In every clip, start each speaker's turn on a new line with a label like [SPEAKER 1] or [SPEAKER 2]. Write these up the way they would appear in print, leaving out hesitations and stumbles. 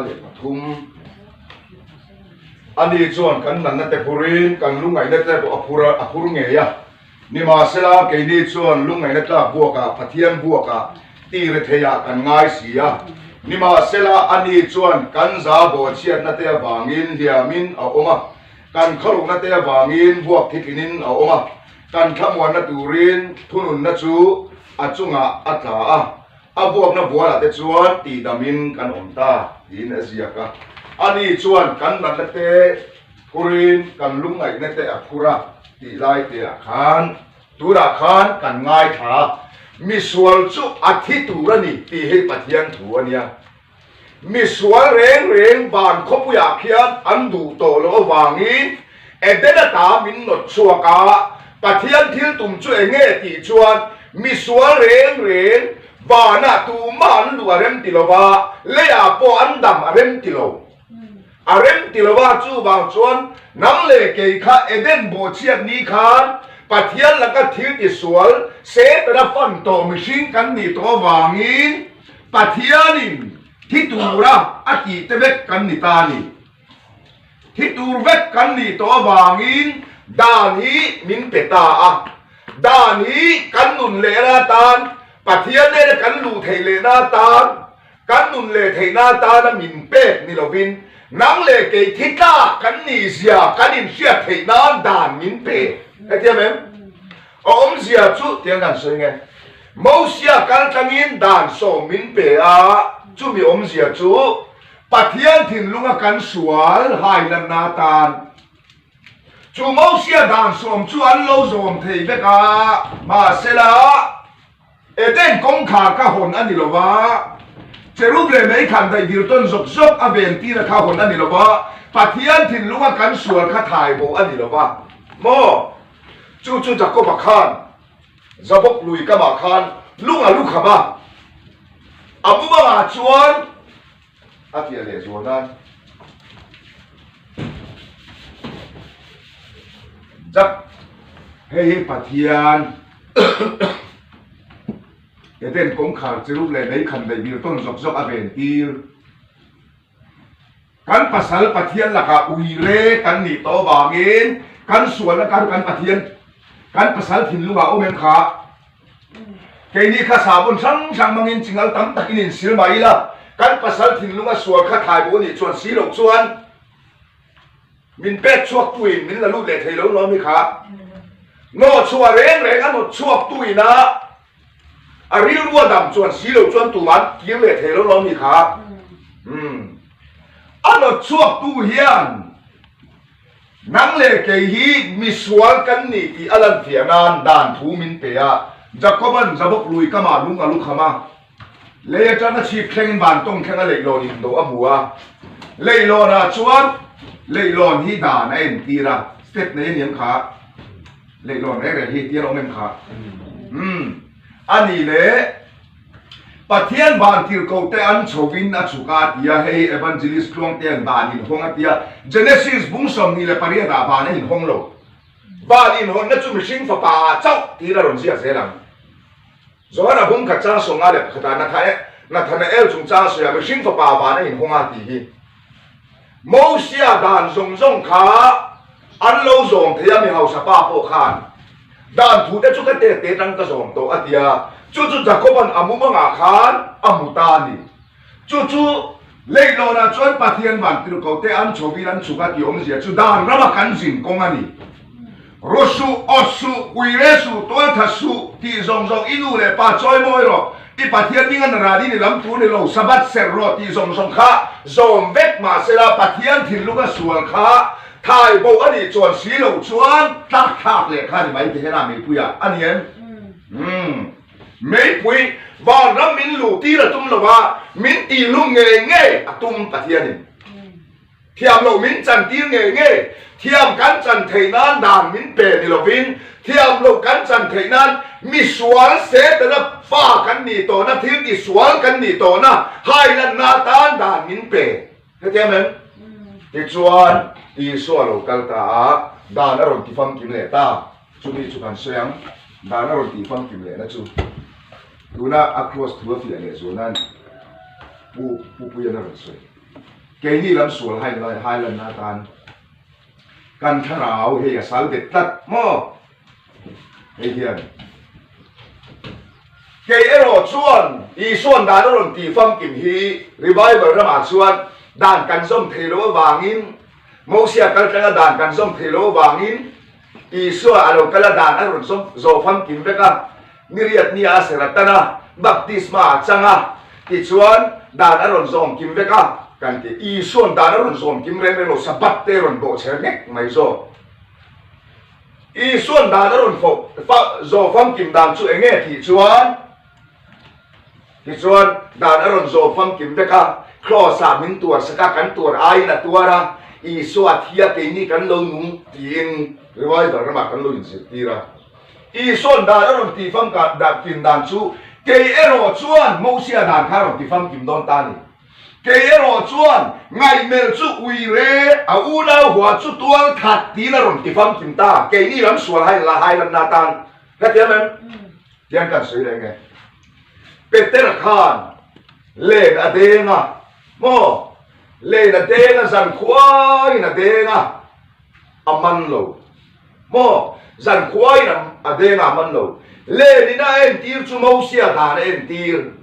[SPEAKER 1] 53. Ani chuan kan natna te phurin kan lungngaihna te pawh a phur a, a phur ngei a. Nimahsela, keini chuan lungngaihna tlak buakah Pathian buakah ti retheiah kan ngai si a. Nimahsela, ani chuan kan za bawhchhiatna te avangin hliamin a awm a, kan khalohna te avangin buak thitlinin a awm a, kan thlamuanna turin thununna chu a chungah a tla a. A buakna bualah te chuan tihdamin kan awm ta tiin a ziak a. Ani chuan kan natna te phurin kan lungngaihna te a phur a tih lai te ah khan tunah khan kan ngaithla a, misual chu a thi tur a ni tih hi Pathian thu a nia. Misual reng reng van khawpuiah khian an duh tawh loh avangin Eden ata min nawt chhuak a, Pathian thil tum chu eng nge tih chuan misual reng reng vanah tumah an luh a rem ti lo va, leiah pawh an dam a rem ti lo. A rem ti lo a, chuvang chuan nang leh kei kha Eden bawhchhiat ni khan Pathian laka thil tisual Setana fan tawh mihring kan nih tawh avangin Pathianin thi tura a tih te vek kan ni ta a ni. Thi tur vek kan nih tawh avangin dan hi min pe ta a. Dan hi kan nun lehna atan, Pathian nena kan luh theih lehna atan, kan nun leh theihna atana min pek ni lovin, nang leh kei thi tlak kan nih zia kan inhriat theih nan dan min pe. Hetiang em? A awmzia chu tiang kan sawi nge? Mosia kal tlangin dan sawm min pe a, chumi awmzia chu Pathian thinlunga kan sual hailanna atan chu Mosia dan sawm chu an lo zawm thei vek a, mahsela Eden kawngkhar kha hawn a ni lo va, Cherub leh meikhan daih dir tawn zawk zawk a ven tira kha hawn a ni lo va, Pathian thinlunga kan sual kha thai bo a ni lo va maw? Chu chu Jakoba khan Jabok lui kamah khan lung a lu kham a, a mumangah chuan a fiah leh zual nan Jak, hei hi Pathian Eden kawngkhar cherub leh meikhan daih bir tawn zawk zawk a ven tir. Kan pasal Pathian lakah uire kan nih tawh avangin kan sualna kar kan Pathian kan pasal thinlungah awm em kha? Keini kha sabun hrang hrang hmangin chingal tam takin insil mah ila kan pasal thinlunga sual kha thai bo nih chuan si loh chuan min pek chhuak tuin min la lut leh thei lo lawm hi kha. Nawh chhuah reng reng a nawt chhuak tuin a A rilru a dam chuan si lo chuan tumah an kir leh thei lo lo mi kha. Umm. A nawt chhuak tu hian nang leh kei hi misual kan ni tih a lan fiah nan dan thu min pe a. Jakoban Jabok lui kamah lung a lu kham a. Lei atanga chhip thlengin vantawng thleng a leihlawn in do a hmu a. Leihlawnah chuan leihlawn hi dan a entir a, step nei a niang kha. Leihlawn reng reng hi tial awm em kha? Umm. A ni le, Pathian van tirhkoh te an chho in a chhuk a tia, hei Evangelist Tluangtean van in hawng a tia, Genesis bung 28 ah van a inhawng lo. Van inhawnna chu mihring fapa ah chauh tiin a rawn ziak zel ang. Johana bung khat chang 51 ah Nathanael chungchang sawiah mihring fapa van a inhawng a tih hi. Mosia dan zawng zawng kha an lo zawm thei a, mi hausa pa pawh khan dan thu te chu ka tet te tang ka zawm tawh a ti a, chu chu Jakoban a mumangah khan a hmu ta a ni. Chu chu leihlawnah chuan Pathian van tirhkoh te an chhovin an chhuk a tih awmzia chu dan rama kan zin kawng a ni. Ru suh, awt suh, uire suh, tualtha suh tih zawng zawng i nu leh pa chawi mawi rawh, i Pathian hming a naran in i lam tur ni lo, Sabbath serh rawh tih zawng zawng kha zawm vek mahsela Pathian thinlung a sual kha thai bo a nih chuan si loh chuan tlak thlak leh kha ni mai ti hian a meipuiah a ni em? Umm. Meipui vanram min luh tir a tum lo a, min tihlum ngei ngei a tum Pathianin. Thiam loh min chan tir ngei ngei, thiam kan chan theih nan dan min pe ni lovin, thiam loh kan chan theih nan misual Setana fa kan nih tawhna, thil ti sual kan nih tawhna hailanna atan dan min pe. Hetiang em? Tichuan, Isua lo kal ta a, dan a rawn ti famkim leh ta. Chumi chu kan sawi ang, dan a rawn ti famkim lehna chu tuna a cross thu a fiah leh zual nan Pu Pupuian a rawn sawi. Keini lam sual hai lai hai lanna atan kan thlarau hei a sal bet tlat maw? Hei hian kei erawh chuan Isua'n dan a rawn tih famkim hi revival ramah chuan dan kan zawm thei lo avangin Mosia kal tlanga dan kan zawm thei lo avangin Isua a lo kal a dan a rawn zawm zawh famkim vek a. Ni riat ni a ser a tan a, baptisma a chang a, tichuan dan a rawn zawm kim vek a, kan ti. Isua'n dan a rawn zawm kim reng reng lo, Sabbath te rawn bawhchher nek mai zawk. Isua'n dan a rawn zawh famkim dan chu eng nge tih chuan, Tichuan, dan a rawn zawm famkim vek a, Kraws-ah min tuar sak a, kan tuar aiin a tuar a, Isua thi a keini kan lo nung tiin revival ramah kan lo inzirtir a. Isua'n dan a rawn tih famkim dan chu kei erawh chuan Mosia dan kha a rawn ti famkim dawn ta a ni. Kei erawh chuan ngaihmelh chu ui re, a unau hua chu tual that tiin a rawn ti famkim ta, keini lam sual hai la hai lanna atan. Hetiang em? Tiang kan sawi reng e. Peter khan len a deng a, maw? Len a deng a, zan khuaiin a deng a, a man lo. Maw? Zan khuaiin a deng a, a man lo. Len in a entir chu Mosia dan a entir.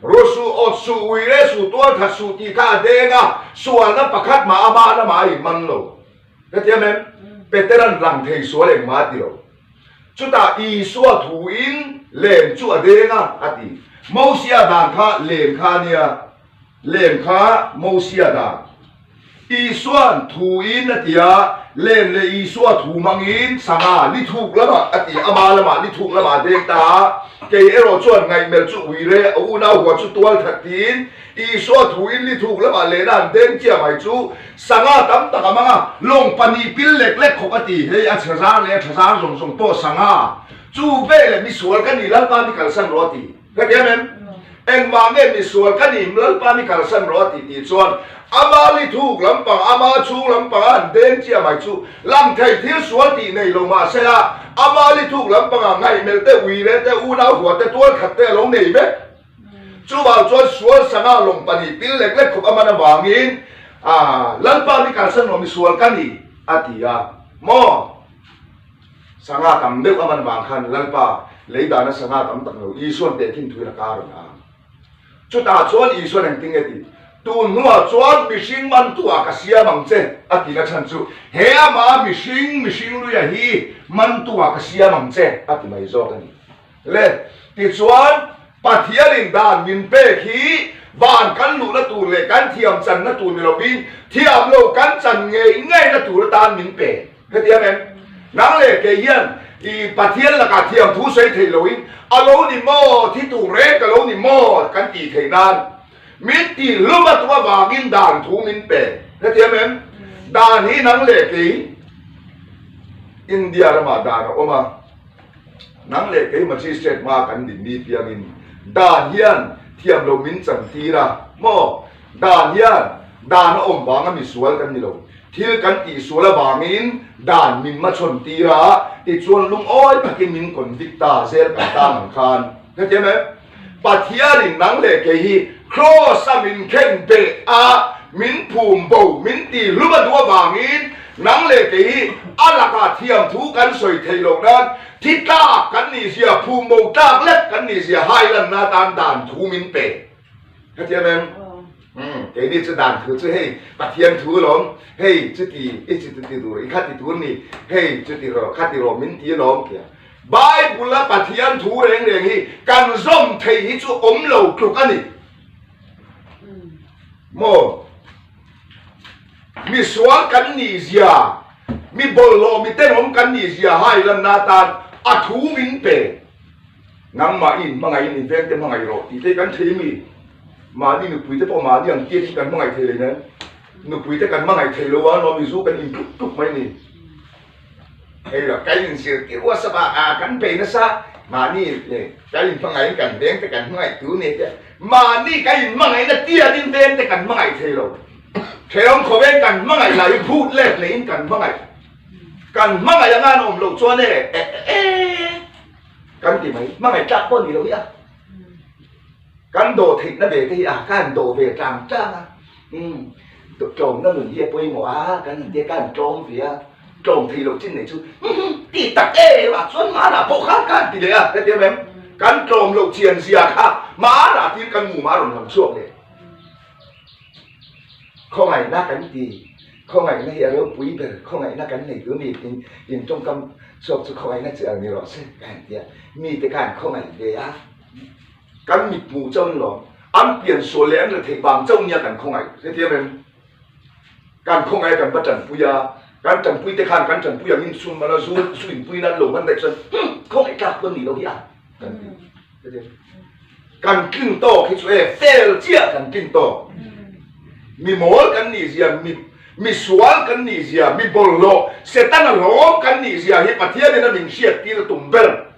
[SPEAKER 1] Ru suh, awt suh, ui re suh, tual that suh tih kha a deng a, sualna pakhat mah ama lamah a inman lo. Hetiang em? Peteran lang thei sual engmah a ti lo. Chutah Isua thuin lem chu a deng a, a ti. Mosia dan kha lem kha a nia, lem kha Mosia dan. Isua'n thuin a ti a, lem leh Isua thu hmangin sangha li thuk lamah a ti, ama lamah li thuk lamah a deng ta a. Kei erawh chuan ngaihmelh chu ui re, a unau hua chu tual that tiin Isua thuin li thuk lamah lehna an deng chiah mai chu Sangha tam tak a mang a, lawng pahnih pil lek lek khawp a ti. Hei a chhe zar leh a tha zar zawng zawng pawh sangha chu veleh misual ka ni Lalpa mi kalsan rawh a ti. Ka ti em em? Engmah nge misual ka ni Lalpa mi kalsan rawh a ti tih chuan ama li thuk lampang, ama chhung lampang a han deng chiah mai chu lang thei thil sual tih nei lo mahse a ama li thuk lampangah ngaihmelh te, uire te, unau hua te, tualkhat te a lo nei vek. Chuvang chuan sual sangha lawng pahnih pil lek lek khawp a man avangin Lalpa mi kalsan rawh misual ka ni a ti a maw? Sangha tam deuh a man vang khan Lalpa lei dana sangha tam tak lo Isuan tehkhin thuin a kar ang a. Chutah chuan Isuan engtin nge ti? Tun hnuah chuan mihring mantuah ka siam ang che a ti na chhan chu he ama mihring mihring luia hi mantuah ka siam ang che a ti mai zawk a ni. Le, tichuan, Pathianin dan min pek hi van kan luhna tur leh kan thiam channa tur ni lovin thiam lo kan chan ngei ngeina tur atan min pe. Hetiang em? Nang leh kei hian i Pathian lakah thiam thu sawi thei loin a lo ni maw, thi tur reng ka lo ni maw kan tih theih nan min tih hlum a tum avangin dan thu min pe. Hetiang em? Dan hi nang leh kei India ramah dan a awm a. Nang leh kei magistrate hma kan din ni piangin dan hian thiam lo min chan tir a maw? Dan hian dan a awm vanga misual kan ni lo. Thil kan tihsual avangin dan min hmachhawn tir a, tichuan lungawi takin min convict ta zel kan tan ang khan. Hetiang em? Pathianin nang leh kei hi Kraws a min khen beh a, min phum bo, min ti hlum a duh avangin nang leh kei hi a lakah thiam thu kan sawi theih loh nan thi tlak kan nih zia, phum bo tlak lek kan nih zia hai lanna atan dan thu min pe. Hetiang em? Umm, keini chu dan thu chu hei Pathian thu alawm, hei chuti i chuti ti tur, i kha ti tur ni, hei chuti rawh, kha ti rawh min ti alawm tia. Bible a Pathian thu reng reng hi kan zawm theih hi chu awm lo tluk a ni. Maw? Misual kan nih zia, mi bawlhhlawh, mi tenawm kan nih zia hai lanna atan a thu min pe. Nangmah i inhmangaih in inveng te hmangaih rawh tih te hi kan thei mi? Mahni nupui te pawh mahni ang tiat hi kan hmangaih thei lei nen nupui te kan hmangaih thei lo a nuam mizu kan in tluk tluk mai ni. Hei lo kan inzirtir uasa bak a kan bei nasa mahni kan inhmangaih in kan veng te kan hmangaih tur ni te mahni kan inhmangaih na tiat in veng te kan hmangaih thei lo. Therawm khawveng kan hmangaih lah hi phut let leh in kan hmangaih kan hmangaih anga an awm loh chuan e e e Kan ti mai, hmangaih tlak pawh ni lo hi a. Kan dawh theihna ve te hi a, ka han dawh ve tlang tlang a. Umm. Tlawmna nun hi a pawimawh a, kan intia ka han tlawm ve a, tlawm thei loh chin nei chu ti tak em ah chuan Mana pawh khan ka han ti leh a, hetiang em? Kan tlawm loh chian zia kha Mana tir kan mum a rawn lang chhuak leh. Khawngaihna kan ti, khawngaihna hi a ropui ber, khawngaihna kan nei tur mi in in tawngkam chhuak chu khawngaihna chi ang ni rawh se ka han ti a, mite khan khawngaih ve a. Kan mit hmuh chauh in lawm. An pian sual leh an retheih vang chauh nia kan khawngaih. Hetiang em? Kan khawngaih a kan va tanpui a, kan tanpui te khan kan tanpui ang in sum mana zu zu inpui nan lo hman daih chuan hum khawngaih tlak pawn nih loh hi a kan ti. Hetiang kan tlin tawk hi chu e fel chiah kan tlin tawk. Mi mawl kan nih zia, mi mi sual kan nih zia, mi bawlhhlawh, Setana hlawm kan nih zia hi Pathianin a min hriat tir a tum ber.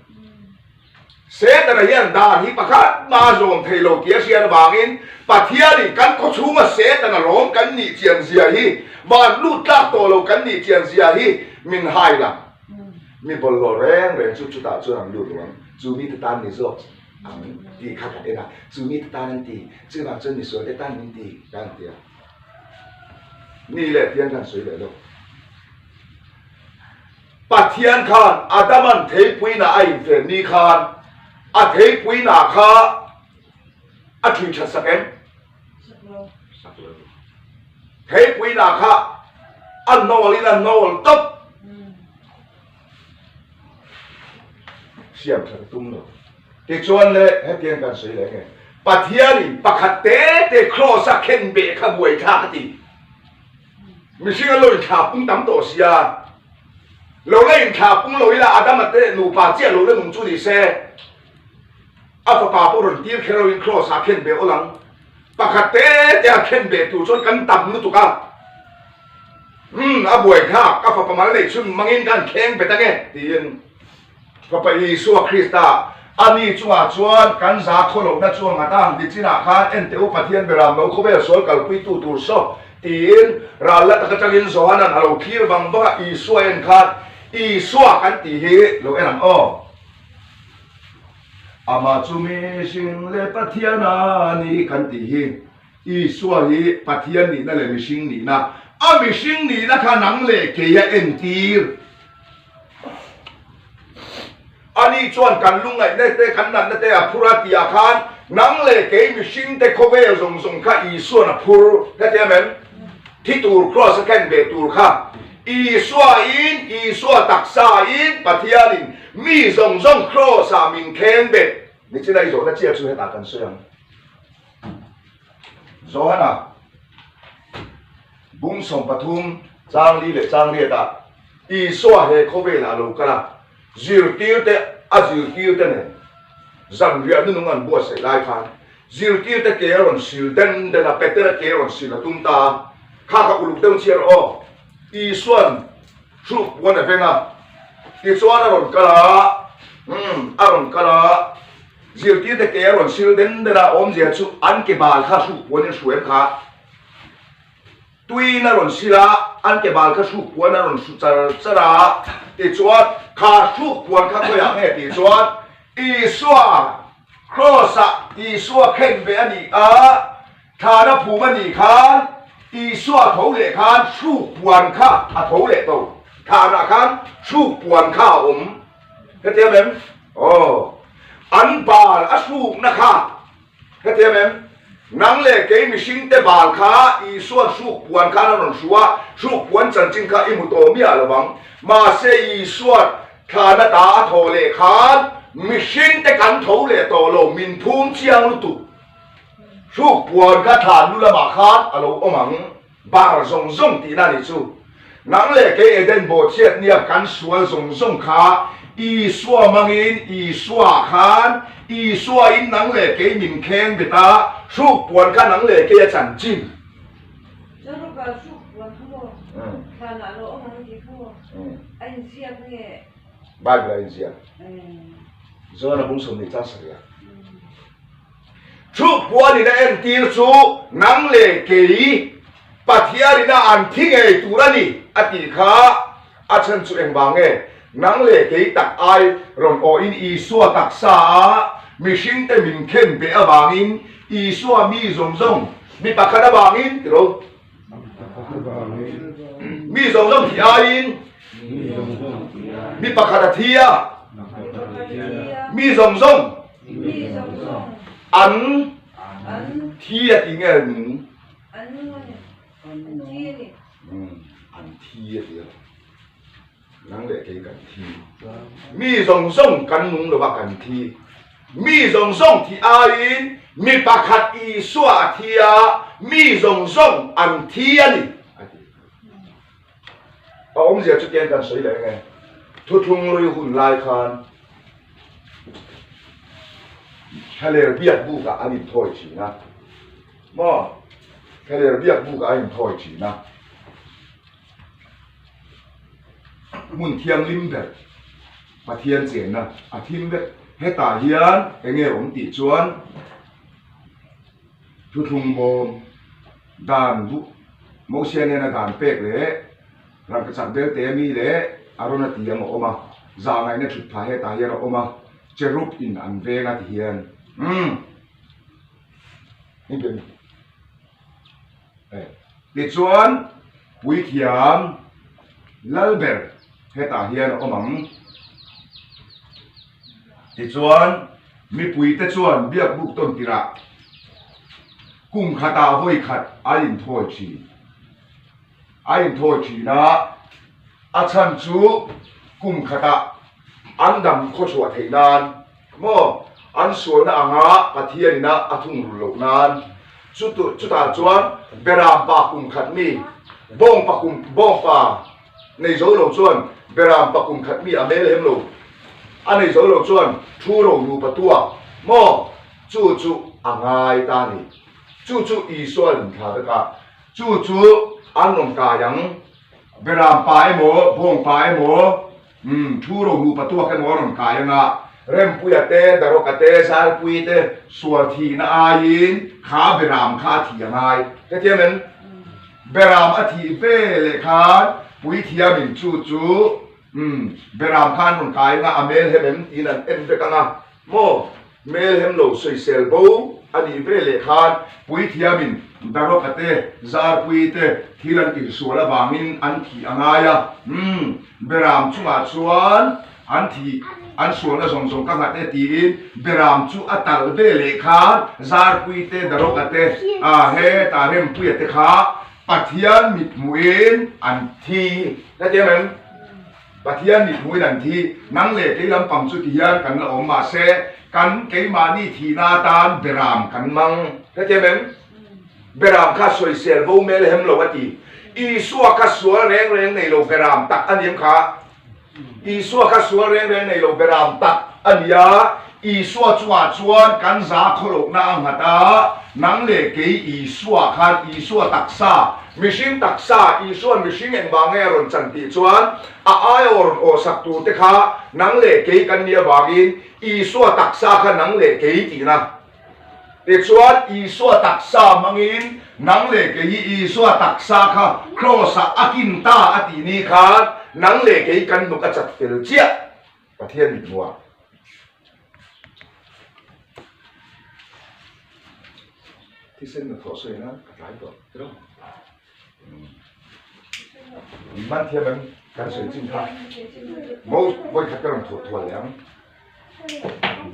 [SPEAKER 1] Setana hian dan hi pakhat hma zawm thei lo tih a hriat avangin Pathianin kan khawchhunga Setana lawm kan nih chian zia hi, van lut tlak tawh lo kan nih chian zia hi min hai lang. Mi bawlhhlawh reng reng chu chutah chuan an lut lo ang. Chu mite tan ni zawk ang tih kha kan en a, chu mite tan an ti, chuvang chuan misualte tan min ti kan ti a. Ni leh tiang kan sawi leh lo. Pathian khan Adama'n theipuina a infen ni khan a theipuina kha a ṭhui ṭhat sak em? Sak lo. Theipuina kha a hnawlin a hnawl tawp. Siam ṭhat a tum lo. Tichuan le hetiang kan sawi leh nge? Pathianin pakhat te te kraws-a khenbeh kha buaithlak a ti. Mihring an lo inthla pung tam tawh sia, lo la inthla pung lo ila Adama te nupa chiah lo la nung chu ni se, a fapa pawh rawn tir kher loin Kraws ah khen ve awl ang. Pakhat te te a khen ve tur chuan kan tam lutuk a, umm a buaithlak, ka fapa mal neih chhun mangin ka han thleng bet ange tiin. Fapa Isua Krista, a mi chungah chuan kan za khaw lohna chu a nghat a, nichinah khan en teh u Pathian beram lo khawvel sual kalpuitu tur saw tiin ral la tak atangin Johanan a lo thlir vang vang a, Isua en khan Isua kan tih hi lo en ang aw. Amah chu mihring leh Pathian a ni kan tih hi Isua hi Pathian nihna leh mihring nihna, a mihring nihna kha nang leh kei a entir. Ani chuan kan lungngaihna te, kan natna te a phur a tih ah khan nang leh kei mihring te khawvel zawng zawng kha Isua'n a phur heti em em? Thi tur kraws a khen ve tur kha Isua in, Isua taksa in, Pathianin mi zawng zawng kraws ah min khen bet. Nichina i zawhna chiah chu hetah kan sawi ang. Johana bung 13 chang li leh chang riat ah Isua he khawvelah a lo kal a, zirtirte a zirtirte nen zanriah nunung an buatsaih lai khan zirtirte ke a rawn sil den den a, Petera ke a rawn sil a tum ta a, kha kha uluk deuh chhiar rawh aw, Isua'n hruk puan a veng a, tichuan a rawn kal a, umm a rawn kal a, zirtirte ke a rawn sil den den a, awmzia chu an ke bal kha hruk puanin hru em kha. Tuiin a rawn sil a, an ke bal kha hruk puan a rawn hru char char a, tichuan kha hruk puan kha khawiah nge tih chuan Isua kraws ah Isua khen ve a nih a, thlana phum a nih khan Isua tho leh khan hruk puan kha a tho leh to, thlanah khan hruk puan kha a awm, hetiang em? Aw, an bal a hrukna kha. Hetiang em? Nang leh kei mihring te bal kha Isua'n hruk puan khan a rawn hru a, hruk puan chanchin kha i hmu tawh miah lo vang. Mahse Isua'n thlana ta a thawh leh khan mihring te kan tho leh tawh lo, min phum chiang lutuk. Hruk puan kha thlan lu lamah khan a lo awm ang. Bar zawng zawng tihna a nih chu. Nang leh kei Eden bawhchhiat nia kan sual zawng zawng kha Isua hmangin Isua khan Isua in nang leh kei min kheng bet a, hruk puan kha nang leh kei a chanchin.
[SPEAKER 2] Chuan hruk puan kha maw thlanah lo awm ang tih kha maw a inziak nge?
[SPEAKER 1] Bible a inziak. John a bung 20 chang sarih a. Chu puanin a entir chu nang leh kei Pathianin a an thi ngei tur a ni a tih kha a chhan chu engvang nge? Nang leh kei tak ai rawn awhin Isua taksa a mihringte min khen beh avangin Isua mi zawng zawng mi pakhat avangin tiro. Mi zawng zawng thih aiin mi pakhat a thi a, mi zawng zawng an thi a ti nge nung? An thi a ti a. Nang leh kei kan thi. Mi zawng zawng kan nung lova kan thi. Mi zawng zawng thih aiin mi pakhat Isua a thi a, mi zawng zawng an thi a ni, a ti. A awmzia chu tiang kan sawi leh nge? Thuthlung lui hun lai khan Thlaler biak bukah an inthawi thin a. Maw? Thlaler biak bukah an inthawi thin a. Hmun thianghlim ber Pathian chenna a thim vek. Hetah hian eng nge awm tih chuan thuthlung bawm dan bu Mosia nena dan pek leh rangkachak belte ami leh Arona ti ang a awm a, zahngaihna thut phah hetah hian a awm a, cherub in an veng a ti hian umm. Tichuan, puithiam Lalber hetah hian a awm ang. Tichuan, mipuite chuan biakbuk tawn tirah kum khatah vawi khat a inthawi thin. A inthawi thin a, a chhan chu kum khatah an dam khawchhuah theih nan Maw? An sualna anga Pathian ina a thungrul loh nan chutu chutah chuan Beram pa kum khat mi bawng pa kum bawng pa nei zo lo chuan Beram pa kum khat mi a mel hem lo a nei zo lo chuan thu ro nupa tuak maw chu chu a ngai ta a ni. Chu chu Isua limthla vek a, chu chu an rawn kai ang. Beram pa emaw bawng pa emaw Umm, thu ro nupa tuak emaw a rawn kai anga, Rempuia te, Darawka te, Zarpuii te sual thihna aiin kha Beram kha a thih a ngai. Hetiang em? Beram a thih ve leh khan Puithiamin chu chu umm, Beram kha an rawn kai anga a mel hem em tiin an en vek anga maw? Mel hem lo sawisel bo a nih ve leh khan Puithiamin Darawka te, Zarpuii te thil an tihsual avangin an thih a ngai a. Umm, Beram chungah chuan an thih, an sualna zawng zawng ka nghat e tiin Beram chu a talh ve leh khan Zarpuii te, Darawka te, ah hetah Rempuia te kha Pathian mithmuhin an thi. Hetiang em? Pathian mithmuhin an thi. Nang leh kei lampang chu ti hian kan la awm mahse kan keimahni thihna atan Beram kan mang. Hetiang em? Beram kha sawisel bo mel hem lo a ti. Isua kha sual reng reng nei lo Beram tak a ni em kha? Isua kha sual reng reng nei lo Beram tak a ni a. Isua chungah chuan kan za khawlohna a nghat a, nang leh kei Isua khan Isua taksa, mihring taksa, Isua'n mihring engvang nge a rawn chan tih chuan a aia aw rawn awhsak tur te kha nang leh kei kan nih avangin Isua taksa kha nang leh kei tihna. Tichuan Isua taksa hmangin nang leh kei hi Isua taksa kha Kraws-ah a kin ta a tih ni khan nang leh kei kan nuk a chat fel chiah. Pathian mit hmuh ah. Thisen na thawh sawi nan ka tlai tawh tiraw. Min thiam em kan sawi chin kha. Mo vawi khat ka rawn thuah thual leh ang.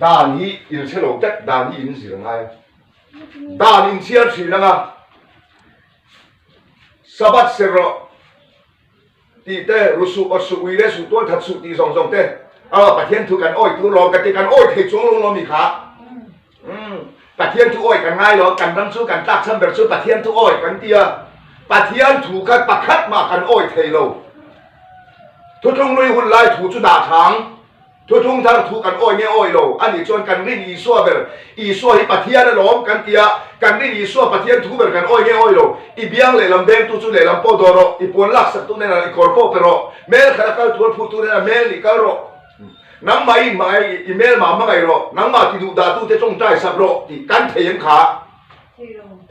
[SPEAKER 1] Dan hi in hre lo vek dan hi in zir ngai a. Dan in chhiar thin anga Sabbath ser rawh. Tih te, ru suh, awt suh, ui le suh, tual that suh tih zawng zawng te, aw Pathian thu kan awi tur lawm ka ti, kan awi thei chuang lo lawm i kha. Umm, Pathian thu awi kan ngai lo, kan ram chu kan tlak chhan ber chu Pathian thu awi kan ti a, Pathian thu kha pakhat mah kan awi thei lo. Thuthlung lui hun lai thu chu dah thang. Thuthung thar thu kan awi nge awi lo a nih chuan kan rin Isua ber, Isua hi Pathian alawm kan ti a, kan rin Isua Pathian thu ber kan awi nge awi lo, i biang lehlam vengtu chu lehlam pawh dawh rawh, i puan laksaktu nenah i kawr pawh pe rawh, mel khat a kal tur a phuttu nenah mel nih kal rawh, nangmah i i mel mah hmangaih rawh, nangmah ti duh dahtute tawngtai sak rawh tih kan thei em kha?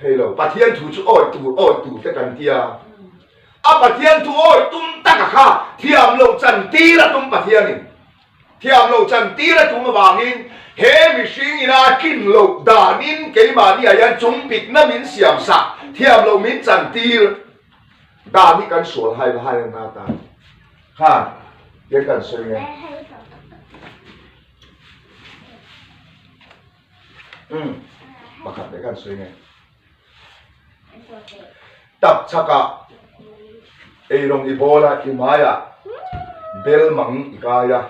[SPEAKER 1] Thei lo. Pathian thu chu awi tur awi tur te kan ti a. A Pathian thu awi tum taka kha thiam loh chan tir a tum Pathianin thiam loh chan tir a tum avangin he mihring ina a tlin loh danin keimahni ah hian chung pikna min siam sak thiam loh min chan tir. Dan hi kan sual hai hai na atan khan tiang kan sawi nge. Umm pakhat leh kan sawi nge. Tap chhakah eirawng i bawl a, i hmaiah bel mang i kai a.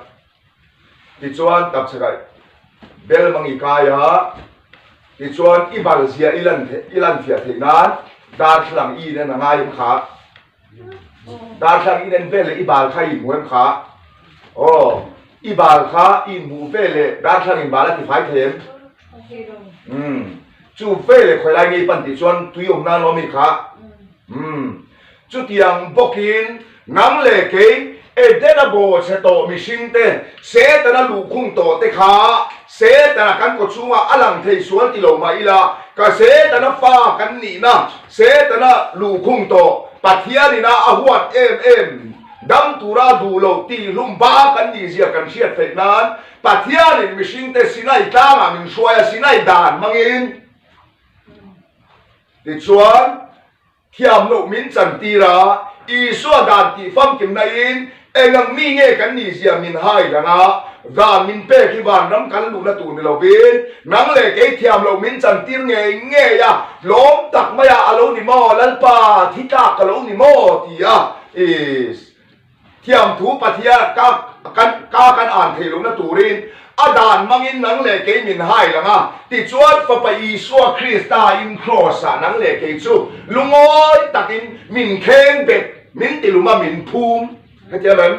[SPEAKER 1] Tichuan tap chhakah bel mang i kai a, tichuan i bal zia i lan i lan fiah theih nan darthlalang i inen a ngai em kha. Darthlalang i inen vel leh i bal kha i inhmu em kha. Aw, i bal kha i inhmuh vel leh darthlalang in bal a tifai thei em? Umm, chu vel leh khawi lai nge i pan tih chuan tui awm nan awm i kha. Umm, chutiang bawkin nang leh kei Edena baw chhe tawh mihring te, Setana luhkhung tawh te kha Setana kan kaw chhungah a lang thei sual ti lo mah ila, ka Setana fa kan nihna, Setana luhkhung tawh Pathianina a huat em em dam tura duh loh tihhlum ba kan nihzia kan hriat theih nan Pathianin mihringte Sinai tlangah min hruai a, Sinai dan hmangin tichuan thiam loh min chantir a, Isua dan tih famkimna in engang mi nge kan nihzia min hai lang a, dan min pek hi vanram kan luhna tur ni lovin nang leh kei thiam loh min chantir ngei ngei a, lawm tak maia a lo ni maw Lalpa thi tlak ka lo ni maw ti a, is. Thiamthu Pathian ka kan ka kan an theih lohna turin a dan hmangin nang leh kei min hai lang a, tichuan Fapa Isua Krista in Kraws ah nang leh kei chu lungawi takin min kheng bet, min tilum a min phum. Hetiang em?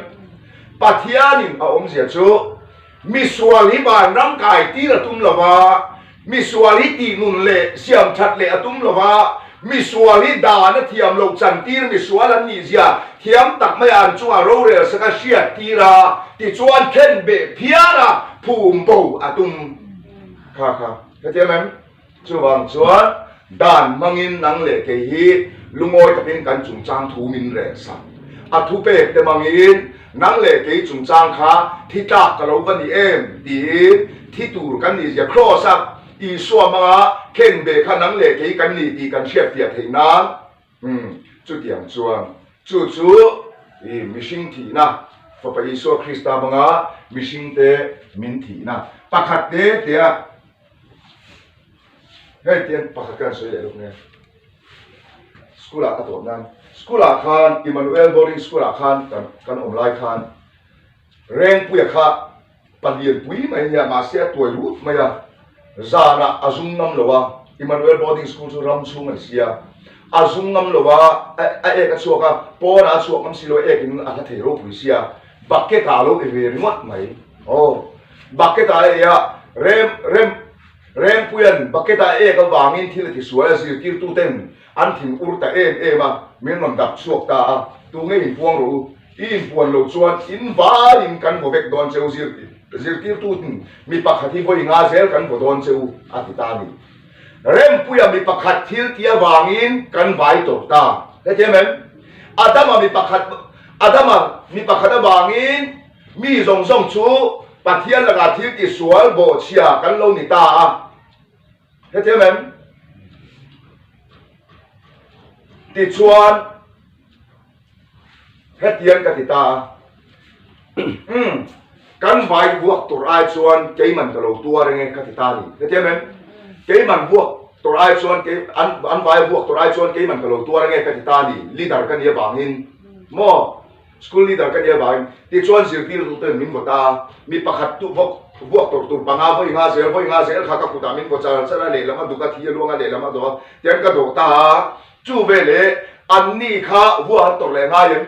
[SPEAKER 1] Pathianin a awmzia chu misual hi vanram kai tir a tum lo va, Misual hi tihnun leh siamthat leh a tum lo va, misual hi dan a thiam loh chantir misual an nih zia thiam tak maia an chungah rorel sak a hriat tir a, tichuan khen beh phiar a phum bo a tum kha kha. Hetiang em? Chuvang chuan dan hmangin nang leh kei hi lungawi takin kan chungchang thu min rel sak. A thupek te hmangin Nang leh kei chungchang kha thi tlak ka lo va ni em? tiin thi tur kan nih zia Kraws a Isua hmanga khen ve kha nang leh kei kan ni tih kan hriatfiah theih nan umm chutiang chuan chu chu i mihring thihna Fapa Isua Krista hmanga mihringte min thihna pakhat te tea hei tiang pakhat kan sawi leh lawk nia. School ah ka tawp nan school ah khan Emmanuel boarding school ah khan kan kan awm lai khan Rengpuia kha palian pui mai nia mahse a tuai rut mai a zanah a zum ngam lo a Emmanuel boarding school chu ram chhung a ni sia a zum ngam lo a a ek a chhuak a pawnah a chhuak ngam si lo a ek in a hla thei ropui sia bucket ah a lo e ve ringawt mai aw bucket ah a e a rem rem Rengpuia'n bucket a ek avangin thil a tisual a zirtirtuten an thin ur ta em em a, min rawn dap chhuak ta a, tunge inpuang rawh u, i inpuan loh chuan in vaiin kan vaw vek dawn che u zirtirtuten mi pakhat hi vawi nga zel kan vaw dawn che u a ti ta a ni. Rempuia mi pakhat thil ti avangin kan vai tawp ta. Hetiang em? Adama mi pakhat Adama mi pakhat avangin Mi zawng zawng chu Pathian lakah thil tisual bawhchhia kan lo ni ta a. Hetiang em? Tichuan, hetiang ka ti ta a. Umm, kan vai vuak tur ai chuan keiman ka lo tuar eng e ka ti ta a ni. Hetiang em? Keiman vuak tur ai chuan kei, an, an vai vuak tur ai chuan keiman ka lo tuar eng e ka ti ta a ni. Leader ka nih avangin. Maw? School leader ka nia vangin tichuan zirtirtu ten min vaw ta a, mi pakhat tu vawk vuak tawrh tur panga vawi nga zel vawi nga zel kha ka kutah min vaw char char a, lehlam a duk a, thi a luang a, lehlam a dawh a, tiang ka dawh ta a, chu veleh anni kha vuak an tawrh leh ngai em?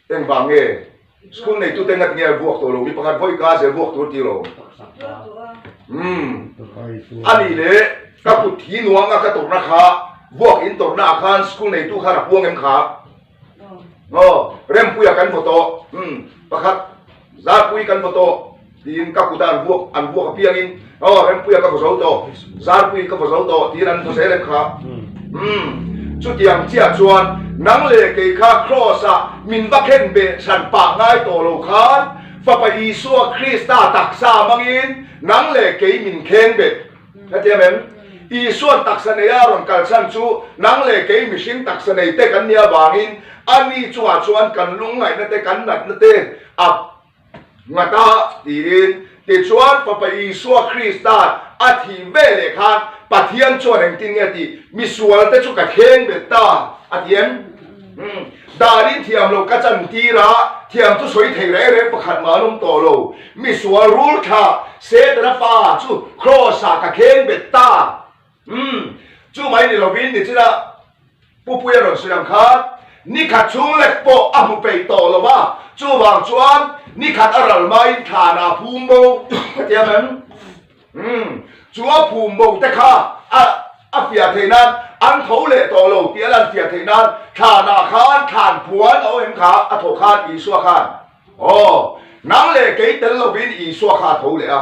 [SPEAKER 1] Engvang nge? School neitu te ngati nge an vuak tawh lo, mi pakhat vawi nga zel vuak tur ti lo. Umm anih leh ka kut thi nuang a ka tawrhna kha vuak in tawrhna ah khan school neitu khan a puang em kha? Aw, Rempuia kan vaw tawh, umm, pakhat Zarpui kan vaw tawh, tiin ka kuta an vuak, an vuak apiangin, aw, Rempuia ka vaw zo tawh, Zarpui ka vaw zo tawh, tiin an vaw zel em kha. Umm, chutiang chiah chuan nang leh kei kha Kraws-ah min va khen beh hran pah ngai tawh lo khan, Fapa Isua Krista taksa hmangin nang leh kei min kheng bet. Hetiang em? Isuan taksa nei a rawn kal chhan chu nang leh kei mihring taksa nei te kan nia vangin ani chungah chuan kan lungngaihna te kan natna te a nghat a tiin. Tichuan Fapa Isua Krista'n a thih ve leh khan Pathian chuan engtin nge tih misual te chu ka thleng bet ta a ti em? Danin thiam lo ka chan tir a, thiam chu sawi thei reng reng pakhat mah an awm tawh lo. Misual rul thla Setana fa chu Kraws ah ka kheng bet ta. Umm, chu mai ni lovin nichina Pupuia rawn sawi ang khan nikhat chhung lek pawh a hmu peih tawh lo va, chuvang chuan nikhat a ral maiin thlanah a phum bo ka ti ang em? Umm, chu a phum bo te kha a a fiah theih nan an tho leh tawh lo tih a lan fiah theih nan thlanah khan thlan puan a awm em kha a thawh khan Isua khan aw nang leh kei tel lovin Isua kha a tho leh a,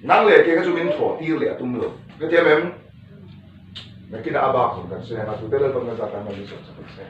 [SPEAKER 1] nang leh kei kha chu min thawh tir leh a tum lo ka ti em em? Nakinah a bak zawng kan sawi ang a, tute Lalpan kan zat tan mal min sawm sak ang che.